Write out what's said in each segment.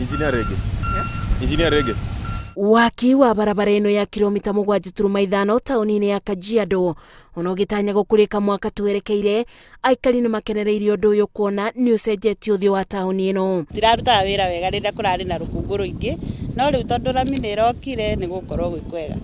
Engineer Rege. Engineer Rege. Waki wa barabara ĩno ya kilomita 7.5 taũni-inĩ ya Kajiado ona ũgĩtanya gũkũrĩka mwaka twerekeire, aikari nĩ makenereirie ũndũ ũyũ kuona nĩ ũcenjetie ũthiũ wa taũni ĩno. Tirarutaga wĩra wega rĩrĩa kũrarĩ na rũkũngũ rũingĩ, no rĩu tondũ rami nĩ ĩrokire nĩ gũkorwo gwĩ kwega.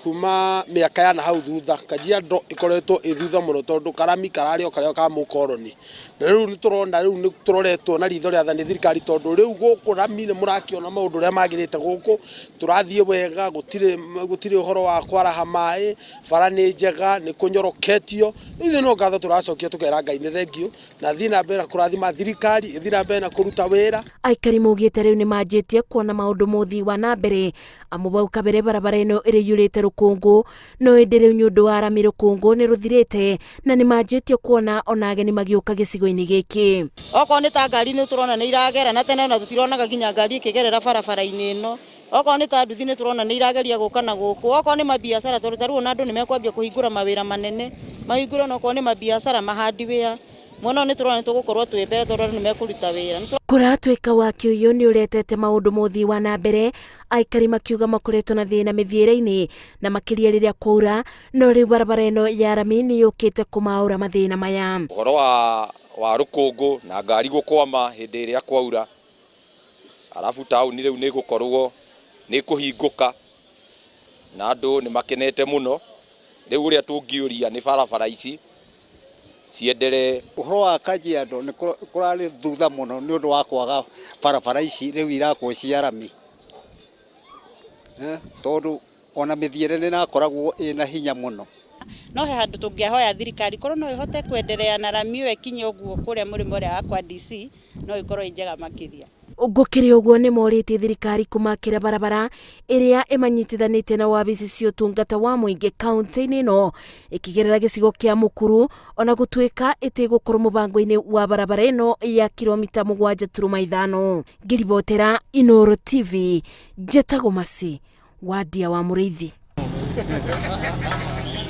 Kuma mĩaka ya na hau thutha, Kajiado ĩkoretwo ĩ thutha mũno tondũ karami kararĩ o karĩa ka mũkoroni. Na rĩu nĩ tũrona rĩu nĩ tũroretwo na ritho rĩa tha nĩ thirikari tondũ rĩu gũkũ rami nĩ mũrakĩona maũndũ ũrĩa magĩrĩte gũkũ, tũrathiĩ wega, gũtirĩ gũtirĩ ũhoro wa kwaraha maĩ, bara nĩ njega, nĩ kũnyoroketio. Rĩu ithuĩ no ngatho tũracokia tũkera Ngai nĩ thengiũ na athiĩ na mbere na kũrathima thirikari, ĩthiĩ na mbere na kũruta wĩra. Aikari maugĩte rĩu nĩ manjĩtie kuona maũndũ ma ũthii wa na mbere amu bau kabere barabara ĩno ĩrĩiyũrĩte rũkũngũ, no ĩndĩ rĩu nĩ ũndũ wa rami rũkũngũ nĩ rũthirĩte na nĩ manjĩtie kuona ona ageni magĩũka gĩcigo-inĩ gĩkĩ. Okorwo nĩ ta ngari nĩ tũrona nĩ iragera, na tene ona tũtironaga nginya ngari ĩkĩgerera barabara-inĩ ĩno. Okorwo nĩ ta nduthi nĩ tũrona nĩ irageria gũka na gũkũ. Okorwo nĩ mabiacara tondũ ta rĩu ona andũ nĩ mekwambia kũhingũra mawĩra manene, mahingũre ona okorwo nĩ mabiacara ma hardware. Mwena ũyũ nĩ tũrona nĩ tũgũkorwo twĩ mbere tondũ andũ nĩ mekũruta wĩra. Kũratuĩka waki ũyũ nĩ ũretete maũndũ ma ũthii wa na mbere, aikari makiuga makoretwo na thĩna mĩthiĩre-inĩ na makĩria rĩrĩa kwaura, no rĩu barabara ĩno ya rami nĩ yũkĩte kũmaũra mathĩna maya. Ũhoro wa rũkũngũ na ngari gũkwama hĩndĩ ĩrĩa kwaura, arabu taũni rĩu nĩ ĩgũkorwo nĩ ĩkũhingũka na andũ nĩ makenete mũno. Rĩu ũrĩa tũngĩũria nĩ barabara ici cienderee. Ũhoro wa Kajiado nĩ kũrarĩ thutha mũno nĩ ũndũ wa kwaga barabara ici rĩu irakwo cia rami, tondũ ona mĩthiĩre nĩ ĩrakoragwo ĩna hinya mũno. No he handũ tũngĩahoya thirikari korwo no ĩhote kwenderea na rami ĩyo ĩkinye ũguo kũrĩa mũrĩmo ũrĩa wa kwa DC, no ĩkorwo ĩ njega makĩria. Gũkĩrĩ ũguo nĩ morĩtie thirikari kũmakĩra barabara ĩrĩa ĩmanyitithanĩtie na wabici cia ũtungata wa mũingĩ kaunti-inĩ ĩno ĩkĩgerera gĩcigo kĩa Mukuru ona gũtuĩka ĩtĩgũkorwo mũbango-inĩ wa barabara ĩno ya kilomita 7.5. Ngĩribotera Inooro TV, njĩtagwo Mercy Wandia wa Mũrĩithi.